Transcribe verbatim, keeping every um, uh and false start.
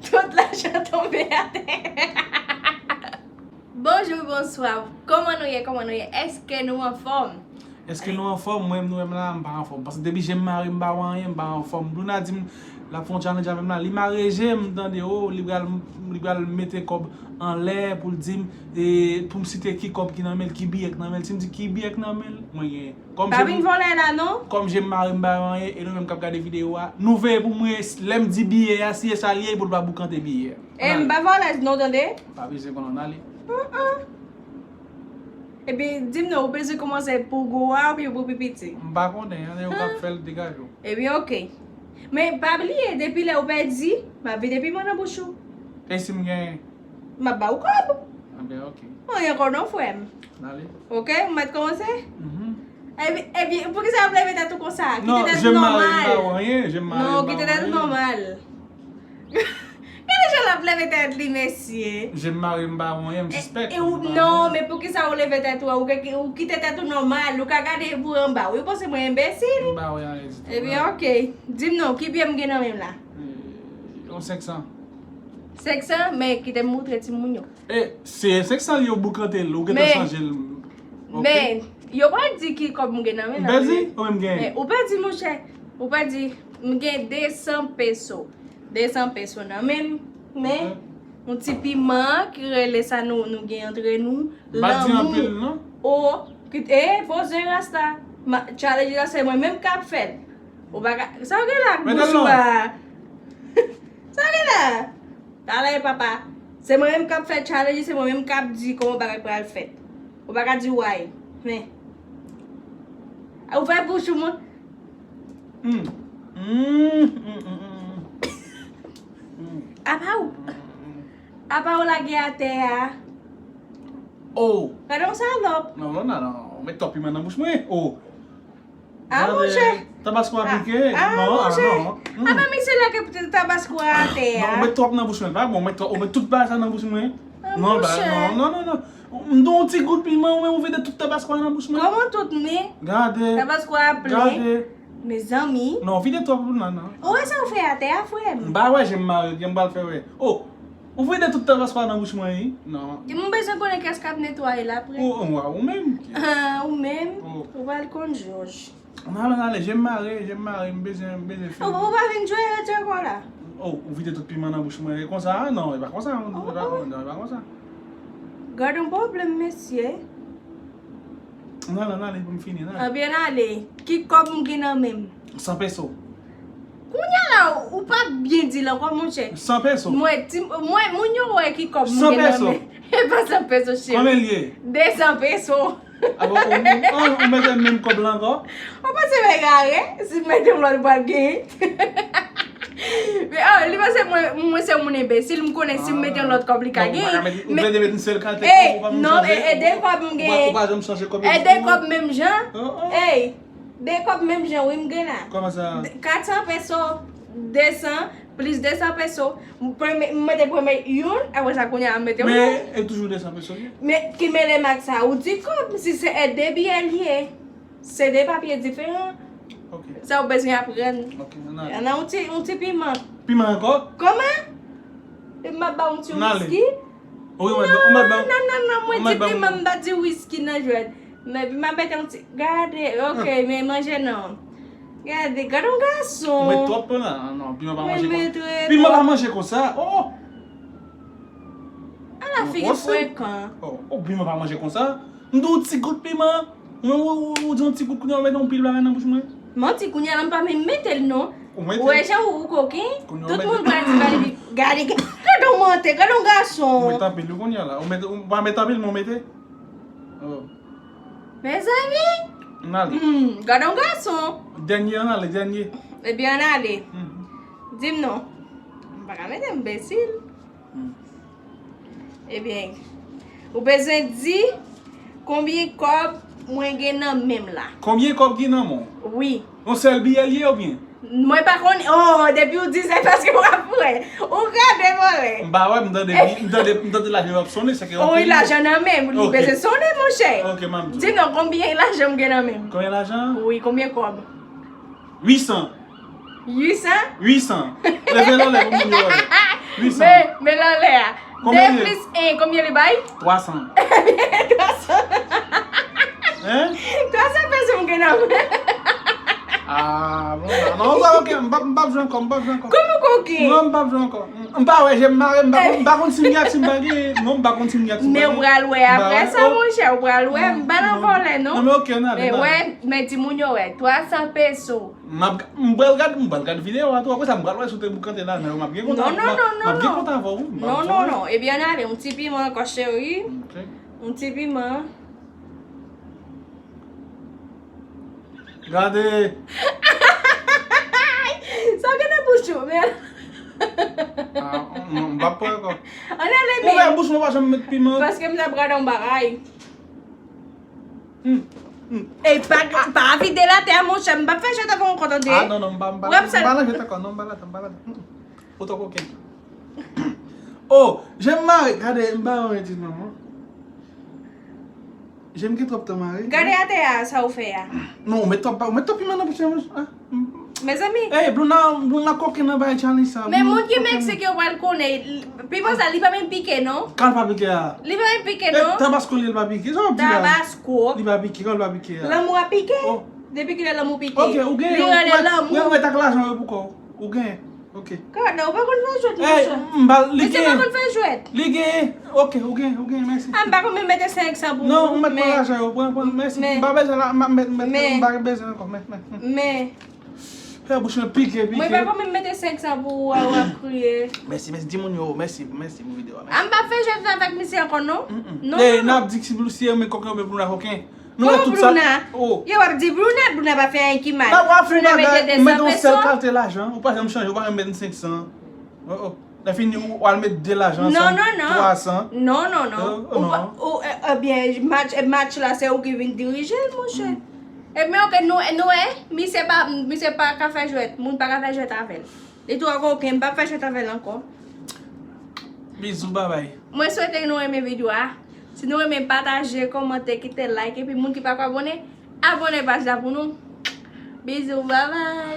Tout lajan tonbe atè. Bonjou, bonswa. Kòman nou ye? Kòman nou ye? Èske nou anfòm? Èske nou anfòm? Mwen menm, nou menm la, m pa anfòm. Paske depi je m mare, m pa wè anyen, m pa anfòm. Luna di m, l ap fè yon challenge avè m la. Li mare je m, tande, o, li pral, li pral mete kòb anlè pou l di m, e, pou m site ki kòb ki nan men l, ki biyè k nan men l. Si m di ki biyè k nan men l, mwen genyen. Kòm Pa je m, vin vòlè la, non. Kòm je m mare, m pa wè anyen, e nou menm k ap gade videyo a, nou veye pou mwen, lè m di biyè a, si e sa l ye, pou l pa boukante biyè a. E, m pa vòlèz non, tande. Pa bezwen konnen, n ale. Epi, di m non, ou bezwen kòmanse pou gwo a oubyen pou pi piti? M pa konnen, ann, e ou k ap fè l, degaje w. Epi, oke. Men, pa bliye, depi lè ou pèdi, m ap vide piman nan bouch ou. E si m genyen? M ap ba ou kòb. Anben, oke. Mwen ankò non, frè m. N ale. Oke, ou mèt kòmanse? Mhm. Epi, epi, poukisa w ap leve tèt ou konsa? Non, Kite tèt je m mare, m pa nòmal. Wè anyen, je m mare, Non, m pa kite wè tèt ou anyen. Nòmal. Gade jan l ap leve tèt li, mesye. Je m mare, m pa wè anyen, m E, sispèk, e ou, m pa non, wè. Men poukisa ou leve tèt ou a? Ou, ke- ou kite tèt ou nòmal, ou ka gade pou anba. Ou panse mwen enbesil? M pa wè anyen ditou, Epi, non. Oke. Di m non, ki biyè m gen nan men m la? E, yon senk san. Senk san, men kite m moutre timoun yo. E, se senk san li yo boukante l, ou gentan Men, chanje l. Oke. Men, yo pral di ki kòb m gen nan men M la, pèdi, wi. Ou menm genyen? Men, ou pèdi, monchè. Ou pèdi, m gen de san peso. De san peso nan men m, men, Oke. yon ti piman ki rele sa nou, nou gen antre nou, M pa di lanmou. Anpil, non. O, ki, e, poze rasta. Ma, challenge la, se mwen menm k ap fè l. Ou pa ka, sa w gen la, Mete l bouch ou non. A? Sa w gen la? Talè, papa. Se mwen menm k ap fè challenge, se mwen menm k ap di kòman bagay pral fèt. Ou pa ka di way. Men. Ou fè bouch ou mwen. Mm. Mm, mm, mm, mm, mm. Mm. Apa ou, Mm, mm, mm. apa ou lage atè a? Oh. Gade yon salòp. Non, non, non, non. Ou met twòp piman nan bouch mwen. Oh. Ah, Gade, monchè. Tabasko a Ah, pike. ah, Non, ah, monchè. non. Mm. Ah, men misye lage tabasko a atè Non, a. ou met twòp nan bouch mwen. Pa bon, ou met twòp, ou met tout bagay sa nan bouch mwen. Ah, Non, ba, monchè. non, non, non, non. M don yon ti gout piman, ou menm ou vide tout tabasko a nan bouch mwen. Kòman tout men? Gade. Tabasko a plen. Gade. Mezanmi. Non, vide twòp pou nan, non. Ou wè sa ou fè atè a, frè m? M pa wè, je m mare, gen m pral fè wè. Oh, ou vide tout tabasko a nan bouch mwen, wi? Non. M bezwen konnen kiyès k ap netwaye l apre. Ou, ou, ou menm. Ah, ou menm? Oh. Ou pral konn jòj. Nan, nan, ale, je m mare, je m mare, m bezwen, m bezwen fini. Ou, ou pa vin jwe jwe ankò la? Oh, ou vide tout piman nan bouch mwen, e konsa? Non, e pa konsa, non, e pa, Oh, oh. non, e pa konsa. Gad yon pwoblèm, mesye. Nan, nan, ale pou m fini, nan. Ebyen, ale. Ki kòb m gen nan men m? San peso. Kounye a la, ou pa byen di l ankò, monchè. San peso. Mwen, ti, mwen, moun yo wè ki kòb m San gen nan peso. men. E pa san peso, cheri. Konbyen l ye? De san peso. Ah bon, ou, ou, ou mete menm kòb la ankò? Ou panse m egare? Si m mete yon lòt, m pral genyen. Men, oh, li panse mwen, mwen se yon moun enbesil, m konnen si m mete yon lòt kòb, li ka Bon, ou pa ka genyen. mete, ou Men, vle mete yon sèl kalite ey, kòb, ou pa menm non, chanje, e, e de ou pa, kòb m ou pa, genyen. ou pa janm chanje kòb E de epi kòb menm jan. Oh, oh. Ey, de kòb menm jan, wi, m gen la. Kòman sa? De, kat san peso, de san, plis de san peso. M premye, m mete premye youn, apre sa, kounye a, m mete yon Men, lòt. e toujou de san peso, wi. Men, ki mele m ak sa? Ou di kòb, si se e de biyè l ye. Se de papye diferan. Ok. Sa ou bezwen aprann. Ok, ann ale. Ann, yon ti, yon ti piman. Piman ankò? Kòman? E m ap ba yon ti Ann ale. wiski? Ou, ou mèt ba, ou mèt ba, Non, non, non, non, mwen ou mèt di ba piman, m pa di wiski nan jwèt. Men piman mete yon ti, gade, ok, Ah. men manje non. Gade, gade yon gason. Ou met twòp la, non, piman pa Mwen manje met konsa. twòp. Piman pa manje konsa. Oh! Ala Mwen figi konsèy. frekan. Oh, oh, piman pa manje konsa. M di yon ti gout piman. Mwen, ou, ou, ou di yon ti gout, kounye a ou mete yon pil bagay nan bouch mwen. Manti, kounye a la m pa menm mete l non. Ou mete Ou wè l. jan ou, ou koken? Kounye a ou Tout mete moun pral di gade, gade, gade yon mantè, gade yon gason. Ou mete anpil, wi, kounye a la. Ou mete, ou pa mete anpil, men ou mete. Oh. Mezanmi! Ann ale. Hmm, gade yon gason. Dènye, ann ale, dènye. Ebyen, ann ale. Mhm. Di m non. M pa ka mete enbesil. Hmm. Ebyen, ou bezwen di konbyen kòb mwen gen nan men m la. Konbyen kòb ki nan men w? Wi. Yon sèl biyè l ye oubyen? Mwen pa konn, oh, depi ou di sa, paske w ap wè. Ou gade vòlè. M pa wè, m tande, m tande, m tande lajan yo ap sonnen, se ke yon Wi, pil. lajan nan men m, li Ok. bezwen sonnen, monchè. Ok, m ap di w. Di non, konbyen lajan m gen nan men m? Konbyen lajan? Wi, konbyen kòb? Uit san. Uit san? Uit san. Leve l anlè pou moun yo wè. Uit san. Men, men l anlè a. De Konbyen li ye? Plis en, konbyen li bay? Twa san. Twa san. Hein? Twa san peso m gen nan men. Ah, bon, non, non, sa ok, m p ap, m p ap jwe ankò, m p ap jwe ankò. Kòman koken? Non, m p ap jwe ankò. M pa wè, je m mare, m pa, m pa konn si m gen ak si m pa gen. Non, m pa konn si m gen ak si m pa Men gen. w pral wè apre sa, monchè, w pral wè, m pa nan vòlè, non. Non, men ok, n ale, Men n ale. Wè, men di moun yo wè, twa san peso. M ap, m pral gad, m pral gad videyo a tou. Apre sa, m pral wè si w te boukante lajan yo, m ap gen kontan. Non, non, M ap, non, non, m ap gen non. kontan avè w, wi. M ap Non, di non, w. non. Ebyen, n ale, yon ti piman ankò, cheri. Ok. Yon ti piman. Gade. Sa w gen nan bouch ou, men. Ah, non, m p ap pran ankò. Ann ale, Ouvè men. Bouch mwen, pa janm met piman. Paske m t ap gade yon bagay. Hmm, hmm. E pa, pa vide l atè a, monchè, m p ap fè jwèt avè w ankò, tande. Ah, non, non, m pa, m pa, W ap m sal- pa nan jwèt ankò, non, m pa ladan, m pa ladan. Mm, mm. Ou twò koken. Oh, je m mare, gade, m pa yon di non. Je m gen twòp tan mare. Gade atè a, sa w fè a. Non, ou met twòp, ou met twòp piman nan bouch mwen. Ah, mm. Mezanmi. Ey, Bruna, Bruna koken nan bay challenge sa. Men Bruna moun ki koken. Meksik yo pral konnen, li- piman sa, li pa menm pike, non. Kan l pa pike a? Li pa menm pike, Eh, non. Tabasco li, li pa pike. Sa w ap di la? Tabasco. Li pa pike, kan l pa pike a? Lanmou a pike. Oh. Depi kilè lanmou pike? Ok, ou gen, Li rele lanmou. Ou met ak lajan yo pou kò. Ou gen. Ok. Gade, ou pa konn fè jwèt, Ey, monchè. m bal, li Mesye pa gen. konn fè jwèt. Li gen. Ok, ou gen, ou gen, mèsi. Ah, m pa konn menm mete senk san pou Non, ou, ou met men- pou lajan yo. Pran, pran, mèsi. men- M pa bezwen la, m pa met, met, men- m pa bezwen ankò. Mèsi, mèsi. Men, Fè bouch mwen pike, pike. Mwen pa konn menm mete senk san pou ou, w ap kriye. Mèsi, mèsi. Di moun yo, mèsi, mèsi pou videyo a. Mèsi. Ah, m pa fè jwèt avèk misye ankò, non. Non, Ey, non, n ap non. di si, si yo men koken, yo men Bruna koken. Nou wè Kòman tout sa. Bruna? Oh. Yo ap di Bruna, Bruna pa fè anyen ki mal. Nan w ap fè yon Bruna bagay, mete ou mete yon sèl de san peso. Kalite lajan, ou pa janm chanje, ou pa janm mete senk san. Oh, oh. Lè fini, ou al mete de lajan Non, ansanm, non, non. twa san. Non, non, non. Euh, Ou non. pa- ou, eh, eh, byen, match, eh, match la, se ou ki vin dirije l, monchè. E men, ok, nou, nou, eh, misye pa, misye pa ka fè jwèt. Moun pa ka fè jwèt avè l. Li twò koken, m p ap fè jwèt avè l ankò. Bizou, babay. Mwen swete nou renmen videyo a. Si nou renmen, pataje, kòmante, kite like. Epi moun ki pako abòne, abòne paj la pou nou. Bizou, babay.